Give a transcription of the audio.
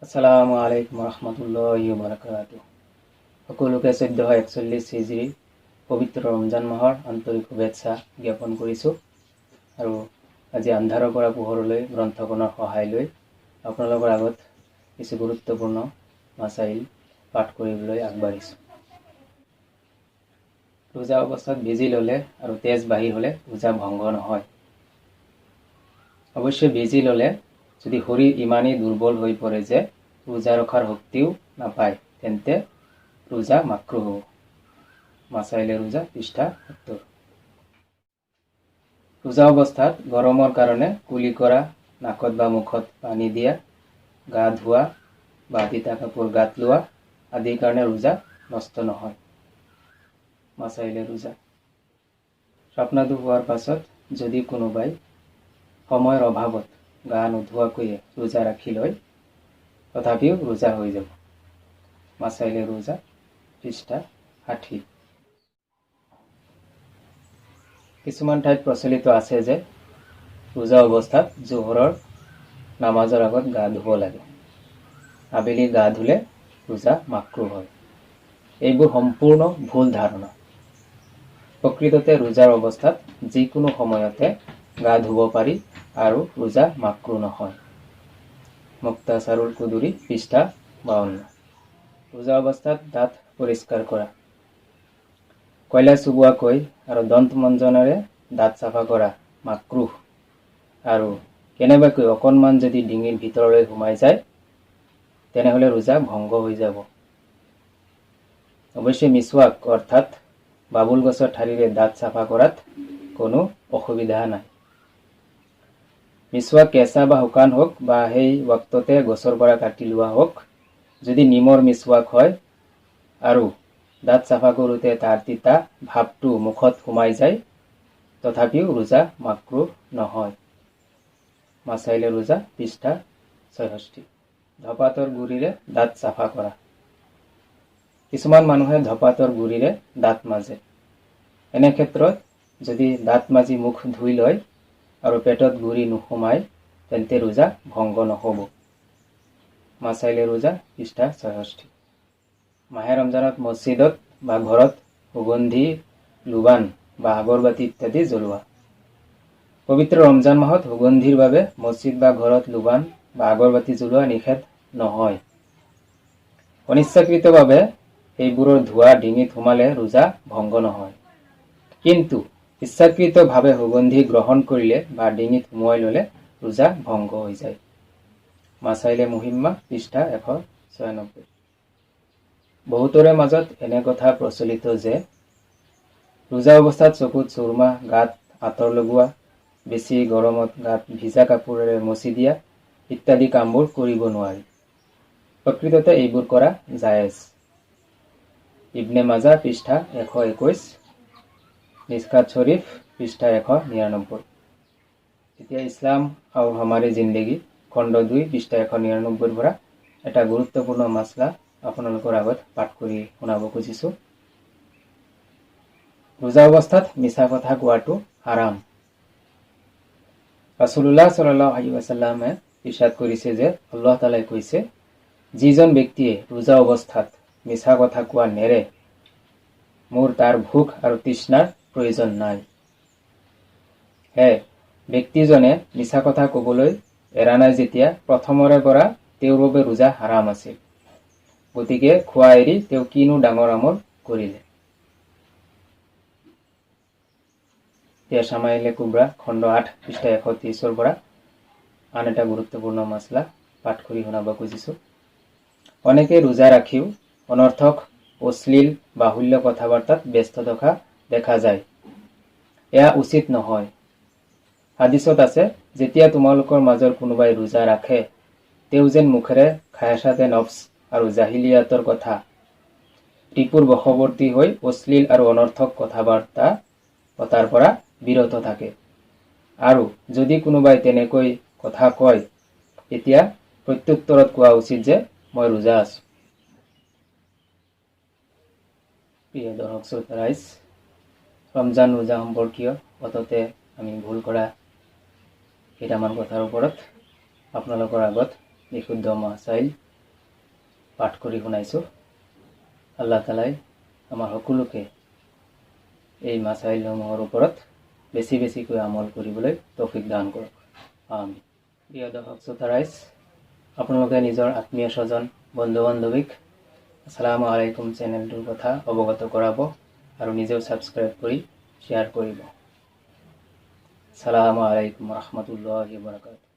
আসসালামু আলাইকুম ৰহমতুল্লাহি বাৰাকাতুহ। সকলোকে 1441 হিজৰী পবিত্ৰ ৰমজান মাহৰ আন্তৰিক শুভেচ্ছা জ্ঞাপন কৰিছোঁ আৰু আজি আন্ধাৰৰ পৰা পোহৰলৈ গ্ৰন্থখনৰ সহায় লৈ আপোনালোকৰ আগত কিছু গুৰুত্বপূৰ্ণ মাছাইল পাঠ কৰিবলৈ আগবাঢ়িছোঁ। ৰোজা অৱস্থাত ভিজি ল'লে আৰু তেজ বাহিৰ হ'লে ৰোজা ভংগ নহয়। অৱশ্যে ভিজি ল'লে যদি শৰীৰ ইমানেই দুৰ্বল হৈ পৰে যে ৰোজা ৰখাৰ শক্তিও নাপায়, তেন্তে ৰোজা মাকৰুহ হ'ব। মাছাইলে ৰোজা পৃষ্ঠা 70। ৰোজা অৱস্থাত গৰমৰ কাৰণে কুলি কৰা, নাকত বা মুখত পানী দিয়া, গা ধোৱা বা তিতা কাপোৰ গাত লোৱা আদিৰ কাৰণে ৰোজা নষ্ট নহয়। মাছাইলে ৰোজা। স্বপ্নাদু হোৱাৰ পাছত যদি কোনোবাই সময়ৰ অভাৱত গা নোধোৱাকৈয়ে ৰোজা ৰাখি লয়, তথাপিও ৰোজা হৈ যাব। মাছাইলে ৰোজা পৃষ্ঠা 60। কিছুমান ঠাইত প্ৰচলিত আছে যে ৰোজা অৱস্থাত জোহৰৰ নামাজৰ আগত গা ধুব লাগে, আবেলি গা ধুলে ৰোজা মাকৰুহ হয়। এইবোৰ সম্পূৰ্ণ ভুল ধাৰণা। প্ৰকৃততে ৰোজাৰ অৱস্থাত যিকোনো সময়তে গা ধুব পাৰি আৰু ৰোজা মাকৰুহ নহয়। মুক্তাচাৰুল কুদুৰি পৃষ্ঠা 52। ৰোজা অৱস্থাত দাঁত পৰিষ্কাৰ কৰা। কয়লা চোবোৱাকৈ আৰু দন্ত মঞ্জনেৰে দাঁত চাফা কৰা মাকৰুহ, আৰু কেনেবাকৈ অকণমান যদি ডিঙিৰ ভিতৰলৈ সোমাই যায় তেনেহ'লে ৰোজা ভংগ হৈ যাব। অৱশ্যে মিছৱাক অৰ্থাৎ বাবুল গছৰ ঠাৰিৰে দাঁত চাফা কৰাত কোনো অসুবিধা নাই। মিছৱাক কেঁচা বা শুকান হওক বা সেই ৱাক্ততে গছৰ পৰা কাটি লোৱা হওক, যদি নিমৰ মিছৱাক হয় আৰু দাঁত চাফা কৰোঁতে তাৰ তিতা ভাৱটো মুখত সোমাই যায়, তথাপিও ৰোজা মাকৰুহ নহয়। মাছাইলে ৰোজা পৃষ্ঠা 66। ধপাতৰ গুড়িৰে দাঁত চাফা কৰা। কিছুমান মানুহে ধপাতৰ গুড়িৰে দাঁত মাজে। এনে ক্ষেত্ৰত যদি দাঁত মাজি মুখ ধুই লয় আৰু পেটত গুড়ি নোসোমায়, তেন্তে ৰোজা ভংগ নহ'ব। মাছাইলে ৰোজা পৃষ্ঠা 66। মাহে ৰমজানত মছজিদত বা ঘৰত সুগন্ধি লোবান বা আগৰবাতি ইত্যাদি জ্বলোৱা। পবিত্ৰ ৰমজান মাহত সুগন্ধিৰ বাবে মছজিদ বা ঘৰত লোবান বা আগৰবাতি জ্বলোৱা নিষেধ নহয়। অনিচ্ছাকৃতভাৱে সেইবোৰৰ ধোঁৱা ডিঙিত সোমালে ৰোজা ভংগ নহয়, কিন্তু ইচ্ছাকৃতভাৱে সুগন্ধি গ্ৰহণ কৰিলে বা ডিঙিত সুমুৱাই ল'লে ৰোজা ভংগ হৈ যায়। মাছাইলে মুহিম্মা পৃষ্ঠা 196। বহুতৰে মাজত এনে কথা প্ৰচলিত যে ৰোজা অৱস্থাত চকুত চুৰমা, গাত আঁতৰ লগোৱা, বেছি গৰমত গাত ভিজা কাপোৰেৰে মচি দিয়া ইত্যাদি কামবোৰ কৰিব নোৱাৰি। প্ৰকৃততে এইবোৰ কৰা জায়েজ। ইবনে মাজা পৃষ্ঠা 121, মিছকাত শ্বৰীফ পৃষ্ঠা 199। এতিয়া ইছলাম আৰু হমাৰী জিন্দগী খণ্ড 2 পৃষ্ঠা 199ৰ পৰা এটা গুৰুত্বপূৰ্ণ মাছলা আপোনালোকৰ আগত পাঠ কৰি শুনাব খুজিছোঁ। ৰোজা অৱস্থাত মিছা কথা কোৱাটো হাৰাম। ৰাছুলুল্লাহ সাল্লাল্লাহু আলাইহি ৱাছাল্লামে ইৰশাদ কৰিছে যে আল্লাহ তালাই কৈছে, যিজন ব্যক্তিয়ে ৰোজা অৱস্থাত মিছা কথা কোৱা নেৰে, মোৰ তাৰ ভোক আৰু তৃষ্ণাৰ প্ৰয়োজন নাই। হে ব্যক্তিজনে মিছা কথা ক'বলৈ এৰা নাই যেতিয়া প্ৰথমৰে পৰা তেওঁৰ বাবে ৰোজা হাৰাম আছিল, গতিকে খোৱা এৰি তেওঁ কিনো ডাঙৰ আমল কৰিলে। এতিয়া চামাইলে কুব্ৰা খণ্ড 8 পৃষ্ঠা 123ৰ পৰা আন এটা গুৰুত্বপূৰ্ণ মাছলা পাঠ কৰি শুনাব খুজিছোঁ। অনেকে ৰোজা ৰাখিও অনৰ্থক, অশ্লীল, বাহুল্য কথা বাৰ্তাত ব্যস্ত থকা দেখা যায়। এয়া উচিত নহয়। হাদিছত আছে, যেতিয়া তোমালোকৰ মাজৰ কোনোবাই ৰোজা ৰাখে, তেওঁ যেন মুখেৰে খায়েছাতে নফছ আৰু জাহিলিয়াতৰ কথা ৰিপুৰ বশৱৰ্তী হৈ অশ্লীল আৰু অনৰ্থক কথা বাৰ্তা পতাৰ পৰা বিৰত থাকে, আৰু যদি কোনোবাই তেনেকৈ কথা কয়, তেতিয়া প্ৰত্যুত্তৰত কোৱা উচিত যে মই ৰোজা আছো। প্ৰিয় দৰ্শক শ্ৰোতা ৰাইজ, ৰমজান ৰোজা সম্পৰ্কীয় সততে আমি ভুল কৰা কেইটামান কথাৰ ওপৰত আপোনালোকৰ আগত বিশুদ্ধ মাছাইল পাঠ কৰি শুনাইছোঁ। আল্লাহ তালাই আমাৰ সকলোকে এই মাছাইলসমূহৰ ওপৰত বেছি বেছিকৈ আমল কৰিবলৈ তৌফিক দান কৰক, আমিন। প্ৰিয় দৰ্শক শ্ৰোতা ৰাইজ, আপোনালোকে নিজৰ আত্মীয় স্বজন, বন্ধু বান্ধৱীক আসসালামু আলাইকুম চেনেলটোৰ কথা অৱগত কৰাব আৰু নিজেও ছাবস্ক্ৰাইব কৰি শ্বেয়াৰ কৰিব। আসসালামু আলাইকুম ৰহমতুল্লাহি বৰকাতুহ।